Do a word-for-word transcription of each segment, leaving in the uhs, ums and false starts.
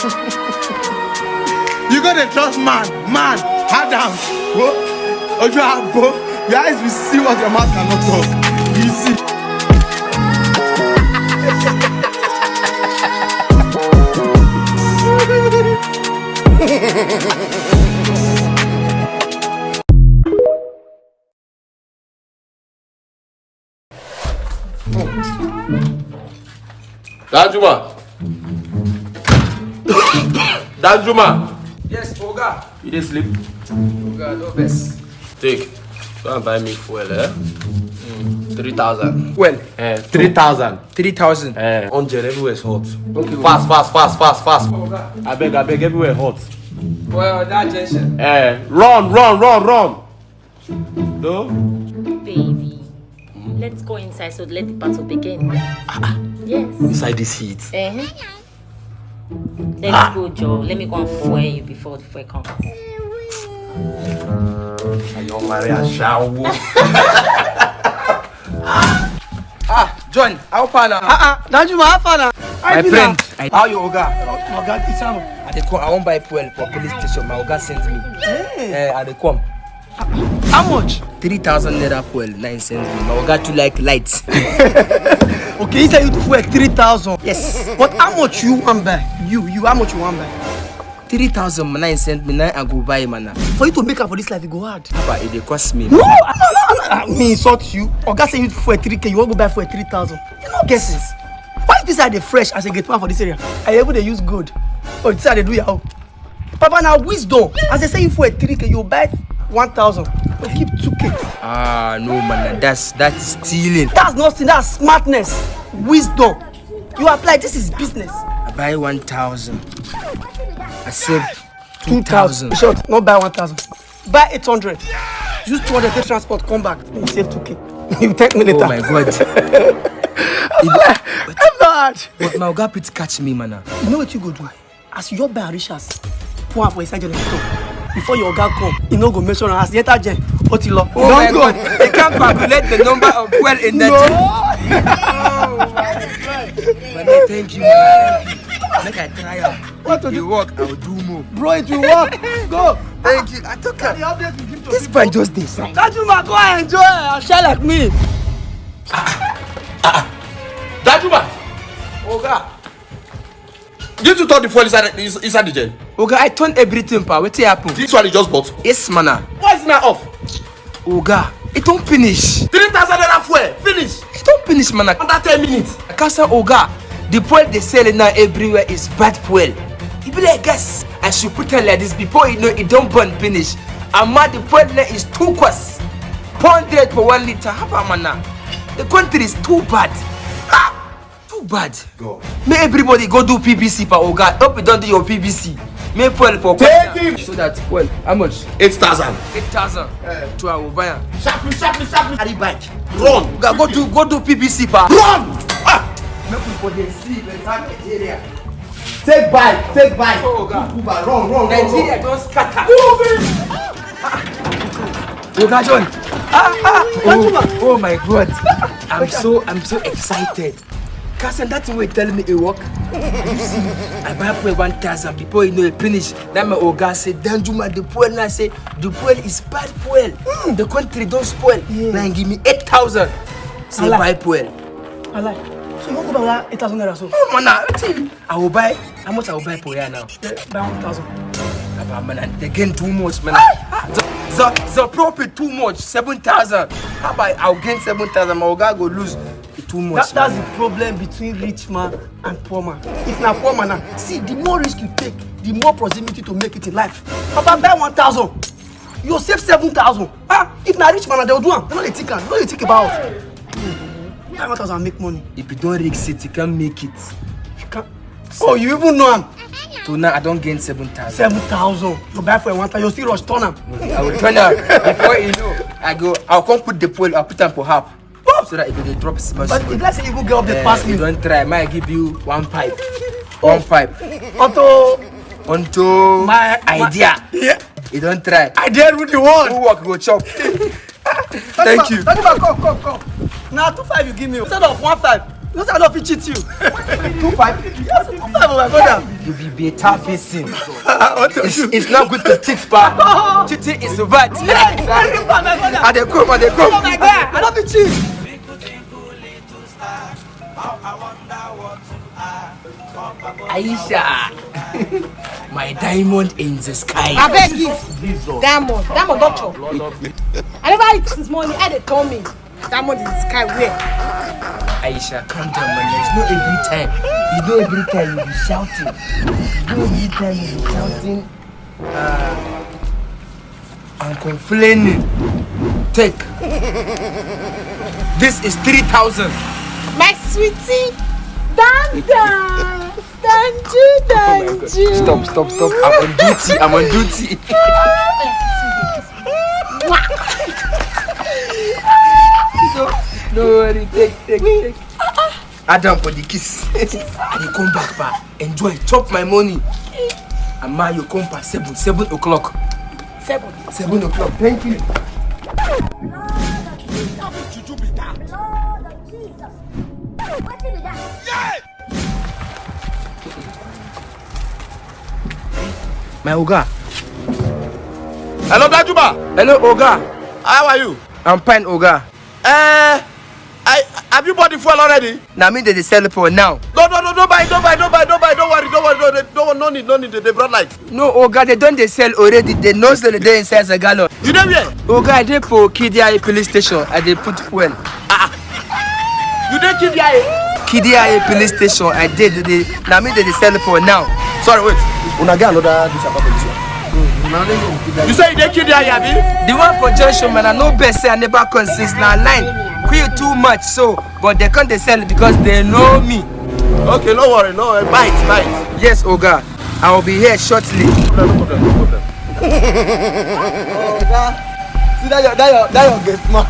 You go dey trust man, man, Adam, wo, ojú àgbo, your eyes will see what your mouth cannot talk. Easy. Danjuma. Danjuma. Yes, Oga. You dey sleep? Oga, no vex. Take. Go and buy me fuel, eh? Three thousand. Fuel. Eh, three thousand. Three thousand. Eh, hundred, everywhere is hot. Okay. Fast, fast, fast, fast, fast. Oga. Abeg, abeg, everywhere hot. Well, that junction. Eh, run, run, run, run. No? Baby, let's go inside so let the battle begin. Yes. Inside this heat. Eh. Let's go, Joe. Let me go and foil you before the foil comes. Ayo Maria Shawo. Ah, John, how far now? Ah, ah, Danjuma, how far now? My friend, I, how you, Oga? Oga, it's Sam. I dey come. I wan buy fuel for police station. My Oga sent me. Hey. Eh, I dey come. How much? Three thousand naira fuel, nine cents. My Oga too like light. Okay, he said you to fuel three thousand. Yes. But how much you want buy? You, you, how much you want buy? Three thousand, nine cents, me nine, I go buy, man. For you to make am for this life, it go hard. Papa, it dey cost me. No, no, no, no, no, me insult you. Oga say you to fuel three K, you want go buy for three thousand. You no get sense. Why this are the fresh as a gate man for this area? I even dey use gold. Oh, this are they do yahoo. Papa, now wisdom. As I say, you for a three K, you buy one thousand, you keep two K. Ah, no, man, that's, that's stealing. That's not stealing, that's smartness. Wisdom. You apply, this is business. I buy one thousand. I save two thousand. Short, not buy one thousand. Buy eight hundred. Use two hundred take transport, come back. You save two K. You take me later. Oh my God. I'm not. But my Oga Pete catch me, man. You know what you go do? As your buy Richards, pour am for inside generator. Before your Oga come, you no go mention am. As you enter gen, what you love? Oh my God. They can't calculate the number of fuel in the gen. No. Oh my God. But no, thank you, man. Make I try am. What to do? If you work, I will do more. Bro, it will work. Go. Thank you. I took am. The update you give to this people. This man just dey sound. That woman go and enjoy and share like me. That woman. Oga. Did you turn the fuel inside, inside the gen? Oga, I turn everything, pa. Wetin happen? This one you just bought? Yes, mana. Why is it not off? Oga, it don't finish. Three thousand naira fuel, finish. It don't finish, mana. Under ten minutes. I can't say, Oga, the fuel they sell it now everywhere is bad fuel. E be like gas. I should put it like this before you know it don't burn finish. Ama the fuel now is too cost. Four hundred for one liter. Haba, mana. The country is too bad. Ah! Too bad. Go. May everybody go do P B C, pa Oga. Hope you don't do your P B C. May fuel for take it. So that, well, how much? Eight thousand. Eight thousand. Eh. To our buyer. Sharply, sharply, sharply. Carry bike. Run. Oga, go do, go do P B C, pa. Run. Ah. Make we for the see better Nigeria. Take bike, take bike. Oh, Oga. Uber, run, run, run, Nigeria run. Don't scatter. Move it. Oga John. Ah, ah, oh, oh my God. I'm so, I'm so excited. Carson, that thing wey tell me e work. You see, I buy fuel one thousand before you know it finish. That my Oga say, Danjuma, the fuel. Now I say, the fuel is bad fuel. Mm. The country don't spoil. Yeah. Now give me eight thousand. Say buy fuel. I lie. So you won't go buy eight thousand naira so? Oh, man, now, wetin? I will buy. How much I will buy for here now? Eh, buy one thousand. About, man, and they gain too much, man. The, the, the profit too much, seven thousand. How about I'll gain seven thousand, my Oga go lose too much. That, that's the problem between rich man and poor man. If na poor man now, see, the more risk you take, the more proximity to make it in life. Papa, buy one thousand. You save seven thousand. Ah, if na rich man, they will do am. They no dey think am. They no dey think about. Buy one thousand and make money. If you don't risk it, you can't make it. You can't. Oh, you even know am. So now I don't gain seven thousand. Seven thousand. You buy for one thousand, you still rush turn am. I will turn am. Before you know, I go, I'll come put the pole, I'll put am for half. Oh! So that it will drop small. But small. If let's say you go get up the, eh, pass me, you don't try. Might give you one pipe. One pipe. Onto, onto my, my idea. Yeah. You don't try. I dare rule the world. Who work go chop? Thank you. Talk about, come, come, come. Now two five you give me. Instead of one five, You know say I no fit cheat you. Two five. Yes, two five, my brother. You be better person. What to It's, do? it's not good to cheat, pa. Cheating is bad. I dey come, I dey come. Oh my God, I no fit cheat. Aisha, my diamond in the sky. Abeg, give diamond. Diamond don chop. I never eat since morning. I dey tell me diamond in the sky where? Aisha, calm down, man. It's not every time. It's not every time you be shouting. It's not every time you be shouting. Uh, I'm complaining. Take. This is three thousand. My sweetie, down, down. Danju, Danju. Stop, stop, stop. I'm on duty. I'm on duty. No, no worry. Take, take, take. Adam for the kiss. I dey come back, pa. Enjoy. Chop my money. Ama, you come pa seven, seven o'clock. Seven. Seven o'clock. Thank you. Wetin be that? My oga. Hello, Danjuma. Hello, oga. How are you? I'm fine, oga. Eh, I, have you bought the fuel already? Na me dey dey sell for now. No, no, no, don't buy, don't buy, don't buy, don't buy, don't worry, don't worry, no, no, no, no need, no need, they brought light. No, oga, they don dey sell already. The nozzle dey inside the gallon. You dey where? Oga, I dey for Kidiaye police station. I dey put fuel. Ah, ah. You dey Kidiaye? Kidiaye police station. I dey, dey, dey. Na me dey dey sell for now. Sorry, wait. Una get another this apart from this one. You say you dey Kidiaye, abi? The one for junction, man, I no best say I never come since na line. Queue too much, so, but they come dey sell because they know me. Okay, no worry, no worry. Bite, bite. Yes, oga. I will be here shortly. No problem, no problem, no problem. Oga, see that your, that your, that your gate man.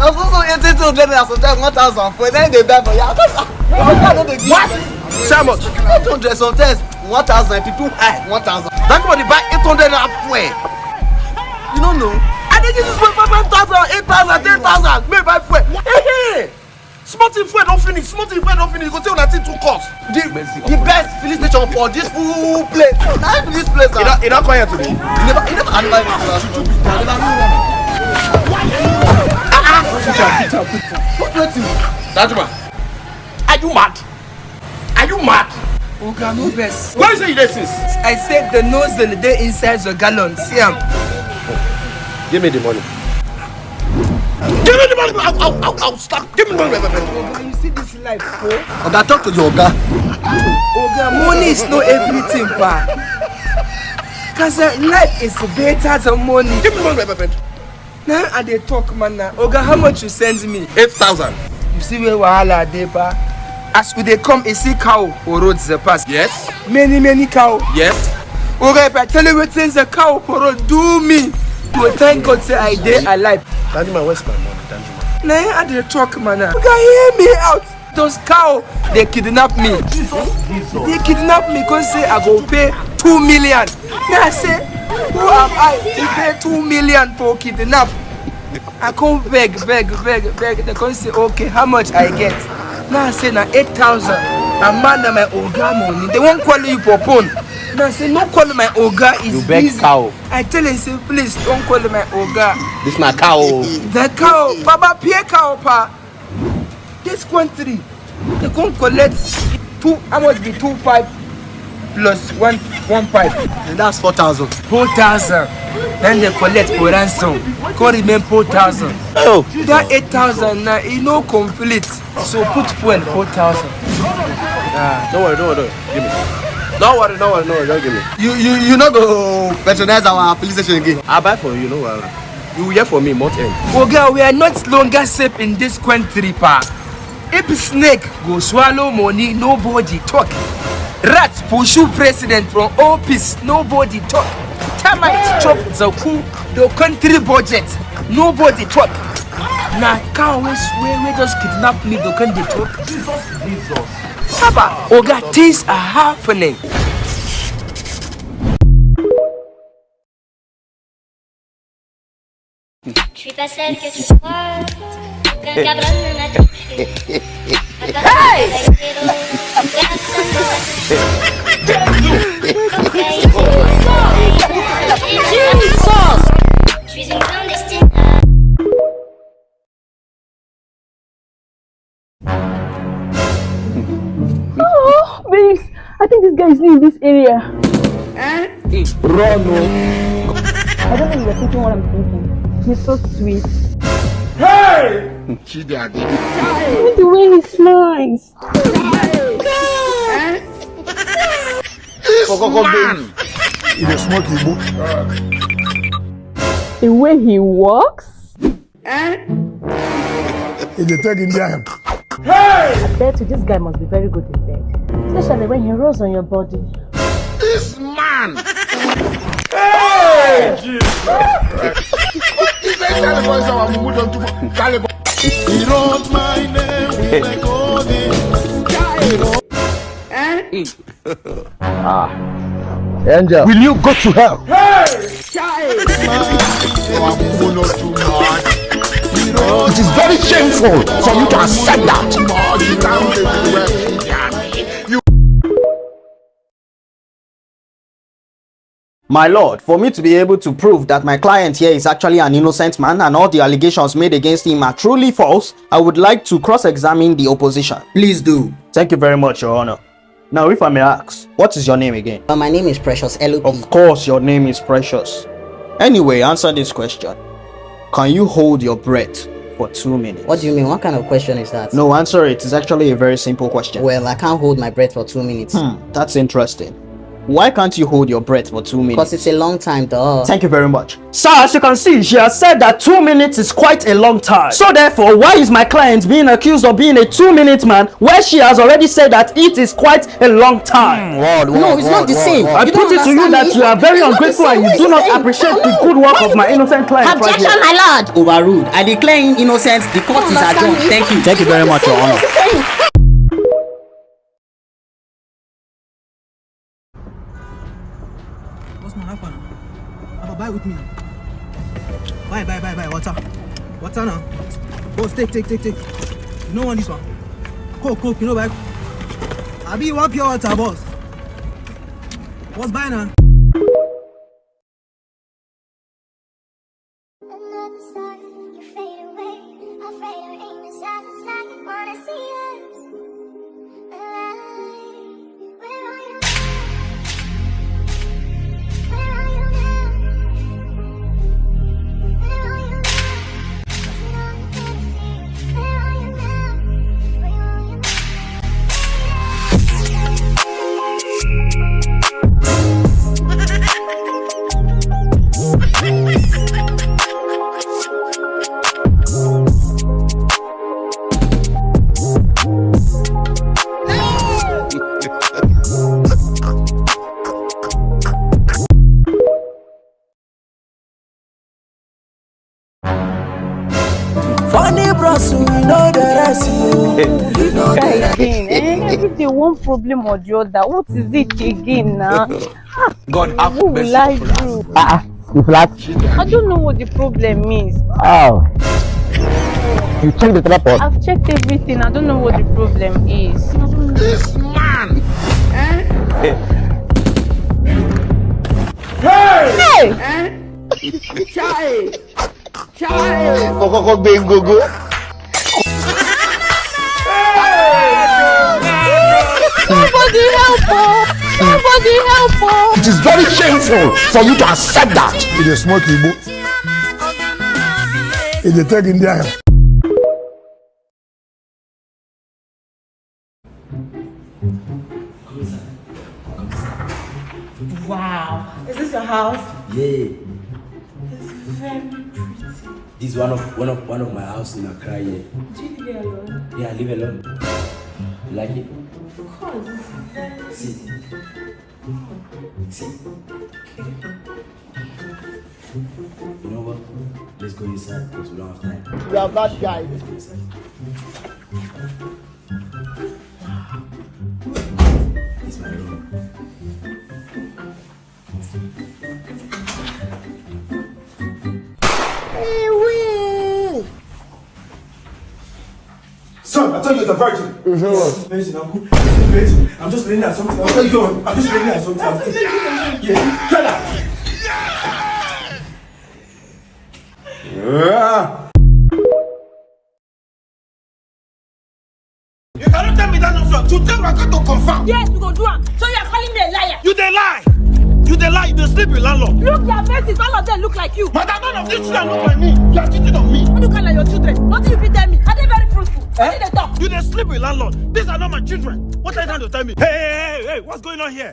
Na so so eighteen hundred naira, sometimes one thousand for, then they buy for you. I don't, I don't, I don't dey give. What? Say how much? Eight hundred sometimes, one thousand if you too high, one thousand. That one dey buy eight hundred naira fuel. You no know? I dey use this fuel five thousand, eight thousand, ten thousand. Make buy fuel. Hey, hey. Small thing fuel don finish. Small thing fuel don finish. You go say una thing too cost. The, the best filling station for this full place. Na be this place. You don, you don come here today? You never, you never, I never even see you. I never see you. Ah, ah. What wetin? Danjuma, are you mad? Are you mad? Oga, no vex. Why you say you dey since? I said the nozzle dey inside the gallon. See am. Give me the money. Give me the money. I'll, I'll, I'll, I'll stop. Give me the money, my friend. Oga, you see this life, oh? Oga, talk to your oga. Oga, money is not everything, pa. Cause uh, life is better than money. Give me the money, my friend. Now I dey talk, man. Now, oga, how much you send me? Eight thousand. You see where wahala dey, pa? As we dey come, you see cow for road dey pass. Yes. Many, many cow. Yes. Oga, if I tell you wetin the cow for road do me, you go thank God say I dey alive. Danjuma, where's my money, Danjuma? Now I dey talk, man. Oga, hear me out. Those cow, they kidnap me. They kidnap me, come say I go pay two million. Now I say, who am I to pay two million for kidnap? I come beg, beg, beg, beg. They come say, okay, how much I get? Now I say, na eight thousand. And man, na my oga money. They won't call you for phone. Now I say, no call my oga is You beg busy. Cow. I tell him, say, please don't call my oga. This na cow. The cow, Baba, pay cow, pa. This country, they come collect two, how much be two five plus one, one five? And that's four thousand. Four thousand. Then they collect for ransom. Come remain four thousand. Oh. That eight thousand now, e no complete. So put fuel four thousand. Ah. Don't worry, don't worry, don't worry. Give me. Don't worry, don't worry, don't worry. Don't give me. You, you, you no go patronize our police station again. I buy for you, no worry. You will hear from me month end. Oga, we are not longer safe in this country, pa. If snake go swallow money, nobody talk. Rat pursue president from office, nobody talk. Termite chop zaku, the country budget, nobody talk. Na cow wey wey wey just kidnap me, the country talk. Jesus, Jesus. Saba, oga, things are happening. Je suis pas celle que tu crois. Aucun cabron ne m'a touché. Hey! Jesus! Oh, babes, I think this guy is new in this area. Run, oh. I don't know if you're thinking what I'm thinking. He's so sweet. Hey! Even the way he smiles. This man! He dey smoke Igbo. The way he walks. He dey take Indian hemp. I bet you this guy must be very good in bed. Especially when he rolls on your body. This man! Hey! Jesus Christ. What is that Charlie boy? Our mumu don too much. Charlie boy. He wrote my name with the golden. Charlie. Ah. Angel. Will you go to hell? Hey! Child! Our mumu no too much. It is very shameful for you to accept that. Too much. You can't take it well. You My lord, for me to be able to prove that my client here is actually an innocent man and all the allegations made against him are truly false, I would like to cross-examine the opposition. Please do. Thank you very much, Your Honor. Now, if I may ask, what is your name again? Uh, my name is Precious L O P. Of course, your name is Precious. Anyway, answer this question. Can you hold your breath for two minutes? What do you mean? What kind of question is that? No, answer it. It's actually a very simple question. Well, I can't hold my breath for two minutes. Hmm, that's interesting. Why can't you hold your breath for two minutes? Because it's a long time, though. Thank you very much. Sir, as you can see, she has said that two minutes is quite a long time. So therefore, why is my client being accused of being a two-minute man where she has already said that it is quite a long time? Hmm, word, word, no, it's not the same. I put it to you that you are very ungrateful and you do not appreciate the good work of my innocent client right here. Objection, my lord. Overruled. I declare him innocent. The court is adjourned. Thank you. Thank you very much, Your Honor. Boss man, how far now? How far? Buy with me now. Buy, buy, buy, buy. Water. Water now. Boss, take, take, take, take. You know want this one? Coke, Coke, you know buy. Abi, you want pure water, boss? Boss, buy now. Another star, you fade away. Afraid of aim inside the sky. Wanna see us alive. Where are you now? Where are you now? Where are you now? Is it all fantasy? Where are you now? Where are you now? Funny bros, we know the rest, you. We know the rest. Again, eh? Every day one problem or the other. What is it again now? God have mercy upon us. Ah, ah, you flat? I don't know what the problem is. Oh. You check the teleport? I've checked everything. I don't know what the problem is. This man! Eh? Hey! Hey! Eh? Chai! Chai! Kọ́kọ́kọ́ gbé gógó. Somebody help us! Somebody help us! It is very shameful for you to accept that. He dey smoke Igbo. He dey take Indian hemp. Wow. Is this your house? Yeah. It's very pretty. This is one of, one of, one of my house in Accra here. Do you live here alone? Yeah, I live alone. You like it? Of course, it's very pretty. See. See. Okay. You know what? Let's go inside because we don't have time. We are bad guys. Let's go inside. It's my room. Son, I told you it's a virgin. Virgin, I'm good. Virgin, I'm just playing at something. I'm just playing at something. Yeah. Shut up. You cannot tell me that nonsense. Today we are going to confirm. Yes, we go do am. So you are calling me a liar? You dey lie. You dey lie. You dey sleep with landlord. Look their faces. All of them look like you. Madam, none of these children look like me. You are cheating on me. What do you call your children? What do you fit tell me? Are they very fruitful? Eh? What do they talk? You dey sleep with landlord. These are not my children. What are you trying to tell me? Hey, hey, hey, hey, what's going on here?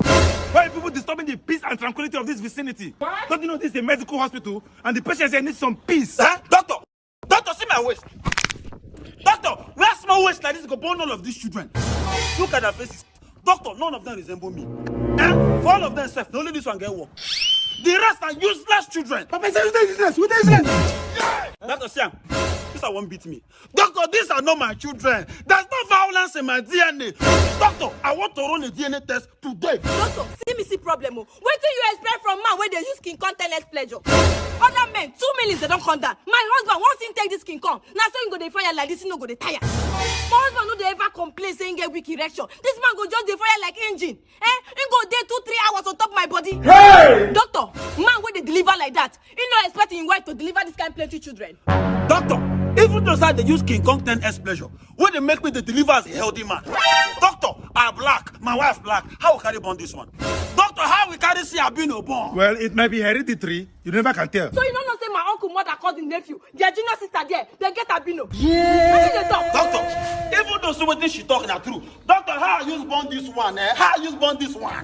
Why are people disturbing the peace and tranquility of this vicinity? What? Don't you know this is a medical hospital and the patients here need some peace? Eh? Doctor, Doctor, see my waist. Doctor, wear small waist like this go born all of these children. Look at their faces. Doctor, none of them resemble me. Eh? For all of them sef, na only this one get work. The rest are useless children. Papa, say you dey useless. We dey useless. Doctor, see am. This one wan beat me. Doctor, these are not my children. There's no violence in my D N A. Doctor, I want to run a D N A test today. Doctor, see me see problem o. Wetin you expect from man wey dey use King Kong ten X pleasure? Other men, two minutes, they don come down. My husband, once he take this King Kong, na so he go dey fire like this, he no go dey tire. My husband no dey ever complain say he get weak erection. This man go just dey fire like engine. Eh? He go dey two, three hours on top my body. Hey! Doctor, man wey dey deliver like that, he no expect him wife to deliver this kind plenty children. Doctor, even though say I dey use King Kong ten X pleasure, wey dey make me dey deliver as a healthy man. Doctor, I black, my wife black. How we carry born this one? Doctor, how we carry see albino born? Well, it might be hereditary. You never can tell. So you no know say my uncle, mother, cousin, nephew, their junior sister there, they get albino. Yeah. Wetin dey talk? Doctor, even though say wetin she talk na true. Doctor, how I use born this one, eh? How I use born this one?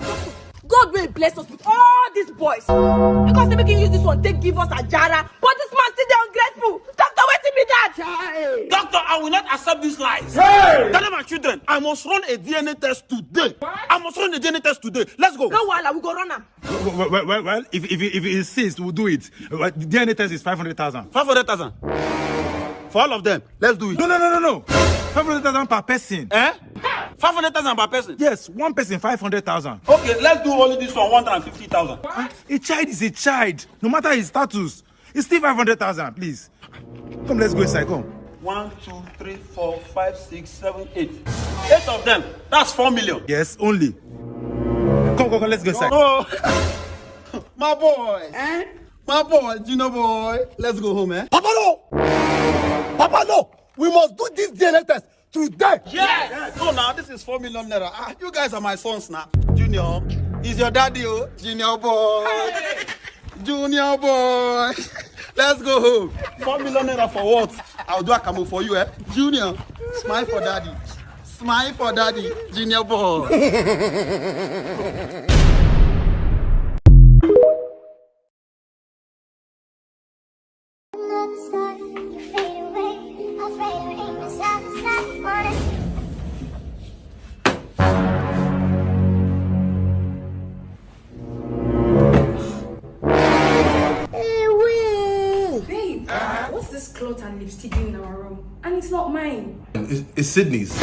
God wey bless us with all these boys. Because say make him use this one take give us ajara. But this man still dey ungrateful. Doctor, wetin be that? Doctor, I will not accept these lies. Hey! Tell them my children, I must run a D N A test today. What? I must run a D N A test today. Let's go. No wahala, we go run am. Well, well, well, well, if, if, if he insists, we'll do it. Uh, the D N A test is five hundred thousand. Five hundred thousand? For all of them. Let's do it. No, no, no, no, no. Five hundred thousand per person. Eh? Five hundred thousand per person? Yes, one person, five hundred thousand. Okay, let's do only this one, one hundred and fifty thousand. Ah, a child is a child, no matter his status. It's still five hundred thousand, please. Come, let's go inside, come. One, two, three, four, five, six, seven, eight. Eight of them. That's four million. Yes, only. Come, come, come, let's go inside. No. My boy. Eh? My boy, Junior boy. Let's go home, eh? Papa, no! Papa, no! We must do this D N A test today. Yes! Yes. No, now, this is four million naira. Ah, you guys are my sons now. Junior, is your daddy, oh. Junior boy. Junior boy. Let's go home. Four million naira for what? I'll do a camo for you, eh? Junior, smile for daddy. Smile for daddy, Junior boy. Hey, wait! Babe, what's this cloth and lipstick doing in our room? And it's not mine. It's, it's Sydney's.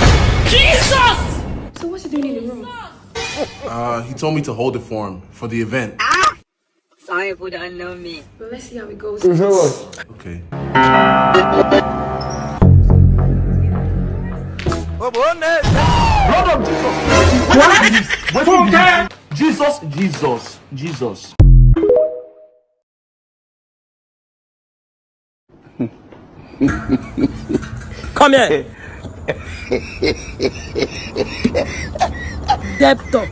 Jesus! So what's he doing in the room? Uh, he told me to hold it for him for the event. Some people don't know me. Well, let's see how it goes. Okay. Blood of Jesus. What? Jesus, Jesus, Jesus. Come here. Debtor.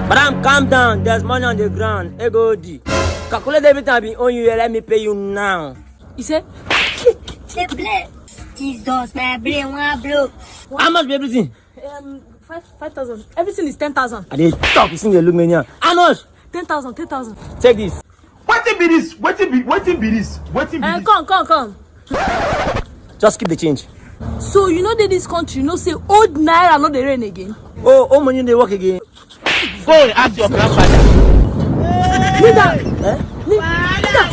Madam, calm down. There's money on the ground. Ego D. Calculate everything I been owe you here. Let me pay you now. You say? Dey play. Jesus, my brain wan blow. How much be everything? Um, five, five thousand. Everything is ten thousand. I dey talk, you still dey look me now. How much? Ten thousand, ten thousand. Take this. Wetin be this? Wetin be, wetin be this? Wetin be Eh, this? Come, come, come. Just keep the change. So you know that this country, you know say old naira no dey reign again. Oh, old money dey work again. Go and ask your grandfather. Kneel down. Eh? Kneel, kneel down.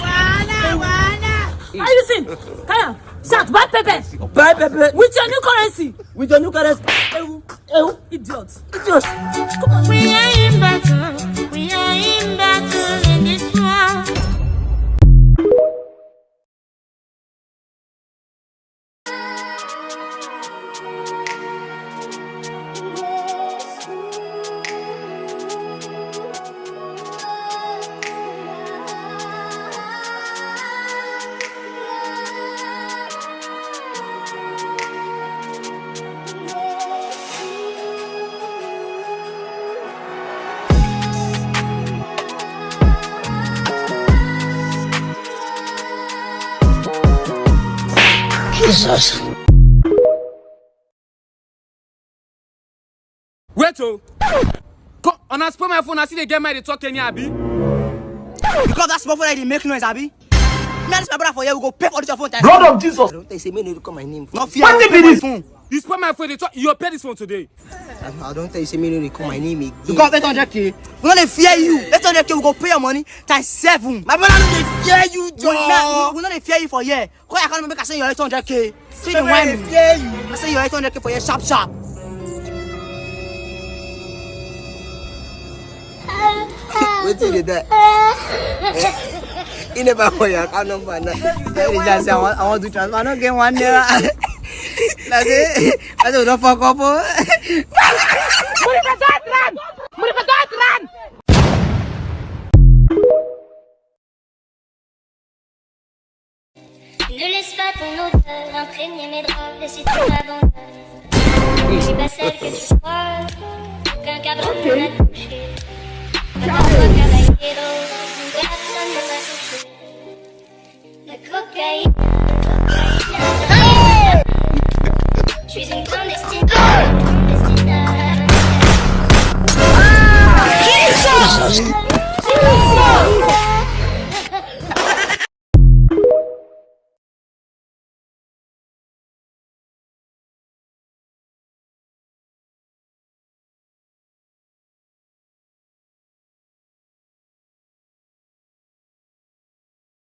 Are you seeing? Kaya, shout, buy pepper. Buy pepper. With your new currency. With your new currency. Ewu, ewu. Idiot. Idiot. Come on. We are in battle. We are in battle in this war. Jesus. Wait, oh. Come, una spoil my phone. I see they get my dey talk any abi. Because that small phone dey make noise, abi. Me and this my brother for here, we go pay for this your phone. Blood of Jesus. I don't tell you say me no dey call my name. No fear. Wetin be this? Phone. You spoil my phone. They talk. You pay this phone today. I don't tell you say me no dey call my name again. You got eight hundred k. We no dey fear you. Eight hundred k, we go pay your money times seven. My brother no dey fear you, John. We no dey fear you for here. Call your account number, make I send you eight hundred k. See the wine. I say you eight hundred k for your sharp sharp. Wetin dey die? You never call your account number now. I dey just say I want, I want to transfer. I don't get one naira. I say, I say we don't fuck up. Oh. Move it, don't run. Move it, don't run. Ne laisse pas ton odeur imprégner mes draps et si tu m'abandonnes, je suis pas celle que tu crois, qu'un cabron m'a touché. Attends-toi, caballero, personne ne m'a touché. La cocaïne, la cocaïne, la cocaïne. Je suis une clandestine, clandestine.